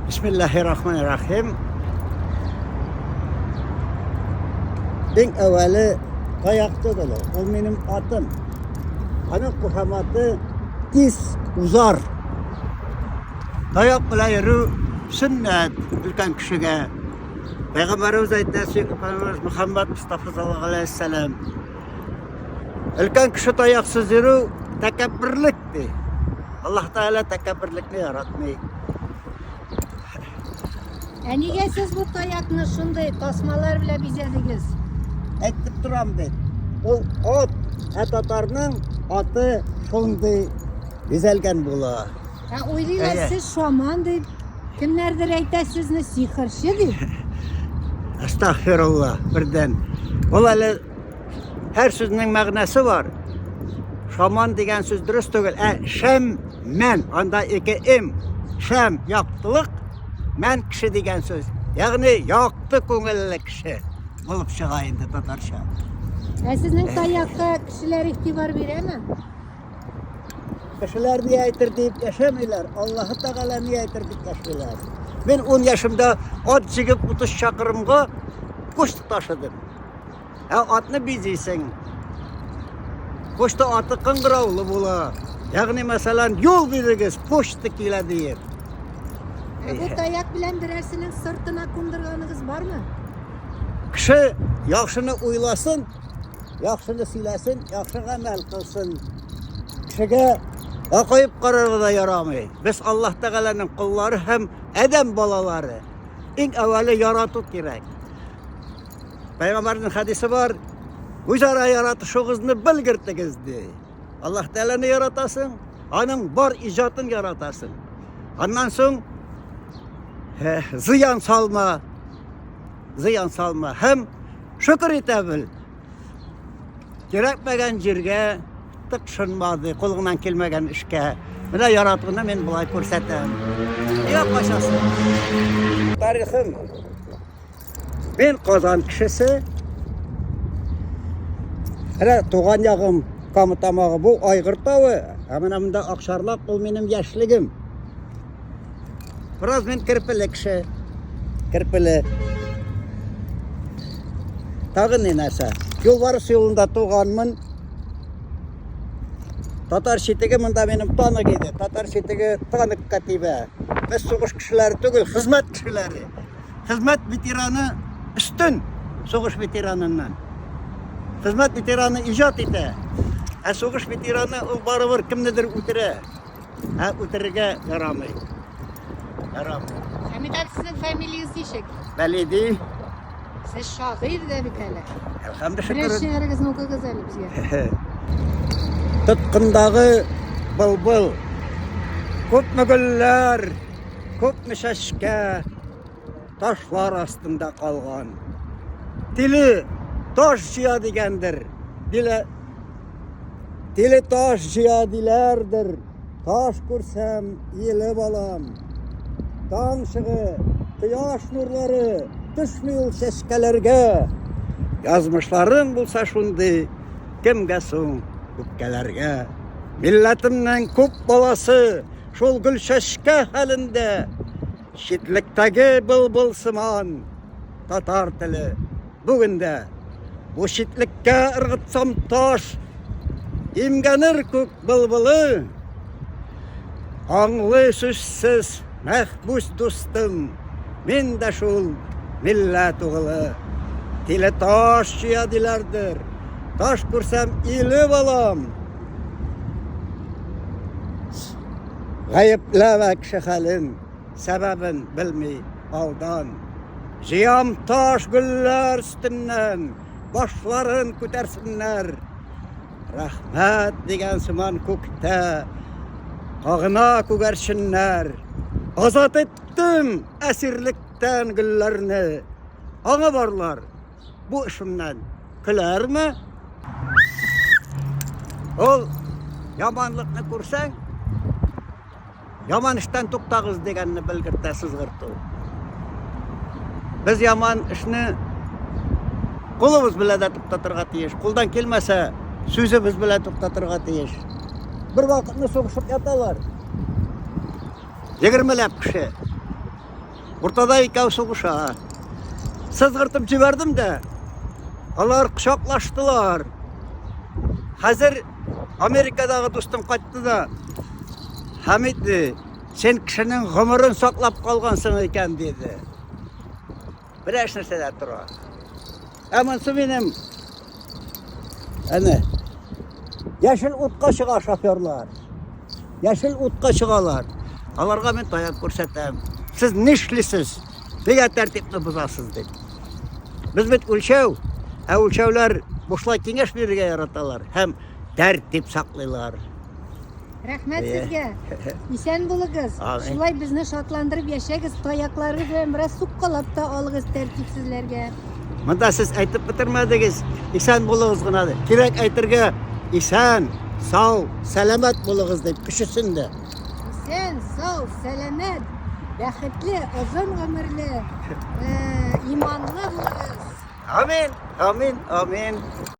Бисмиллахи рахмани. Иң әүвәле таяк түгел ул. Ул минем атым. Аның кушаматы Тиз узар. Таяк белән йөрү сөннәт өлкән кешегә. Пәйгамбәребез әйтә, сөекле пәйгамбәребез Мөхәммәд Мустафа саллаллаһу алейһи вәсәлләм. Өлкән кеше таяксыз йөрү тәкәбберлек ди. Аллаһ Тәгалә тәкәбберлекне яратмый. Ә нигә сез бу таякны шундый тасмалар белән бизәдегез? Әйтеп торам бит. Ул ат, ә татарның аты шундый бизәлгән була. Ә уйлыйлар сез шаман дип. Кемнәрдер әйтә сезне сихерче дип. Әстәгъфирулла, бердән. Ул әле һәр сүзнең мәгънәсе бар. Шаман дигән сүз дөрес түгел, ә шәм, мән, анда ике м. Шәм яктылык, мән кеше дигән сүз. Ягъни якты күңелле кеше булып чыга инде татарча. Ә сезнең таякка кешеләр игътибар бирәме? Кешеләр ни әйтер дип яшәмиләр, Аллаһы Тәгалә ни әйтер дип яшиләр. Мин 10 яшемдә ат җигеп 30 чакрымга почта ташыдым. Ә атны бизисең. Почта аты кыңгыраулы була. Ягъни, мәсәлән, юл бирегез, почта килә диеп. Ә бу таяк белән берәрсенең сыртына кундырганыгыз бармы? Кеше яхшыны уйласын, яхшыны сөйләсен, яхшы гамәл кылсын. Кешегә акаеп карарга да ярамый. Без Аллаһ Тәгаләнең коллары һәм адәм балалары. Иң әүвәле ярату кирәк. Пәйгамбәрнең хәдисе бар. Үзара яратышыгызны белгертегез ди. Аллаһ Тәгаләне яратасың, аның бар иҗатын яратасың. Аннан соң зыян салма, зыян салма һәм шөкер итә бел. Кирәкмәгән җиргә тыкшынма ди, кулыңнан килмәгән эшкә. Менә яратуны мин болай күрсәтәм. Нигә качасың? Тарихым Мин Казан кешесе. Менә туган ягым Кама Тамагы, бу Айгыр тавы, ә менә монда Акчарлак, ул минем яшьлегем. Бераз мин керпеле кеше. Керпеле. Тагын ни нәрсә? Юлбарыс юлында туганмын. Татар читеге монда минем танк иде. Татар читеге танкка тибә. Без сугыш кешеләре түгел, хезмәт кешеләре. Хезмәт ветераны өстен сугыш ветераныннан. Хезмәт ветераны иҗат итә. Ә сугыш ветераны ул барыбер кемнедер үтерә. Ә үтерергә ярамый. Ярамый. Хәмит абый, сезнең фамилиягез ничек? Бәлиди. Сез шагыйрь дә бит әле. Әлхәмдүшөкер. Берәр шигырегезне укыгыз әле безгә. Тоткындагы былбыл. Күпме гөлләр, Күпме чәчкә ташлар астында калган. Тиле таш җыя дигәндер. Диле Тиле таш җыя диләрдер. Таш күрсәм, иелеп алам. Таң чыгы, кояш нурлары төшми ул чәчкәләргә. Язмышларың булса шундый, кемгә соң үпкәләргә? Милләтемнең күп баласы Шул гөлчәчкә хәлендә, читлектәге былбыл сыман, татар теле бүген дә. Бу читлеккә ыргытсам таш, имгәнер күк былбылы. Аңлый сүзсез мәхбүс дустым, мин дә шул милләт угылы. Тиле таш җыя диләрдер, таш күрсәм илеп алам. Гаепләмә кеше хәлен, сәбәбен белми алдан. Җыям таш гөлләр өстеннән, башларын күтәрсеннәр. Рәхмәт дигән сыман күктә кагына күгәрченнәр. Азат иттем әсирлектән гөлләрне. Аңа барлар Бу эшемнән көләрме? Ул яманлыкны күрсәң, яман эштән туктагыз дигәнне белгертә сызгырту. Без яман эшне кулыбыз белән дә туктатырга тиеш. Кулдан килмәсә, сүзебез белән туктатырга тиеш. Бер вакытны сугышып яталар. Егермеләп кеше. Уртада икәү сугыша. Сызгыртып җибәрдем дә, алар кочаклаштылар. Хәзер Америкадагы дустым кайтты да, Хәмит, ди, син кешенең гомерен саклап калгансың икән, диде. Берәр нәрсәдә тора. Ә монысы минем әнә яшел утка чыга шоферлар. Яшел утка чыгалар. Аларга мин таяк күрсәтәм. Сез нишлисез? Нигә тәртипне бозасыз дип. Без бит үлчәү, ә үлчәүләр бушлай киңәш бирергә яраталар һәм тәртип саклыйлар. Рәхмәт сезгә. Исән булыгыз. Шулай безне шатландырып яшәгез. Таякларыгыз белән бераз суккалап та алыгыз тәртипсезләргә. Монда сез әйтеп бетермәдегез. Исән булыгыз гына дип. Кирәк әйтергә исән, сау, сәламәт булыгыз дип өчесен дә. Исән, сау, сәламәт, бәхетле, озын гомерле, э, иманлы булыгыз. Амин, амин, амин.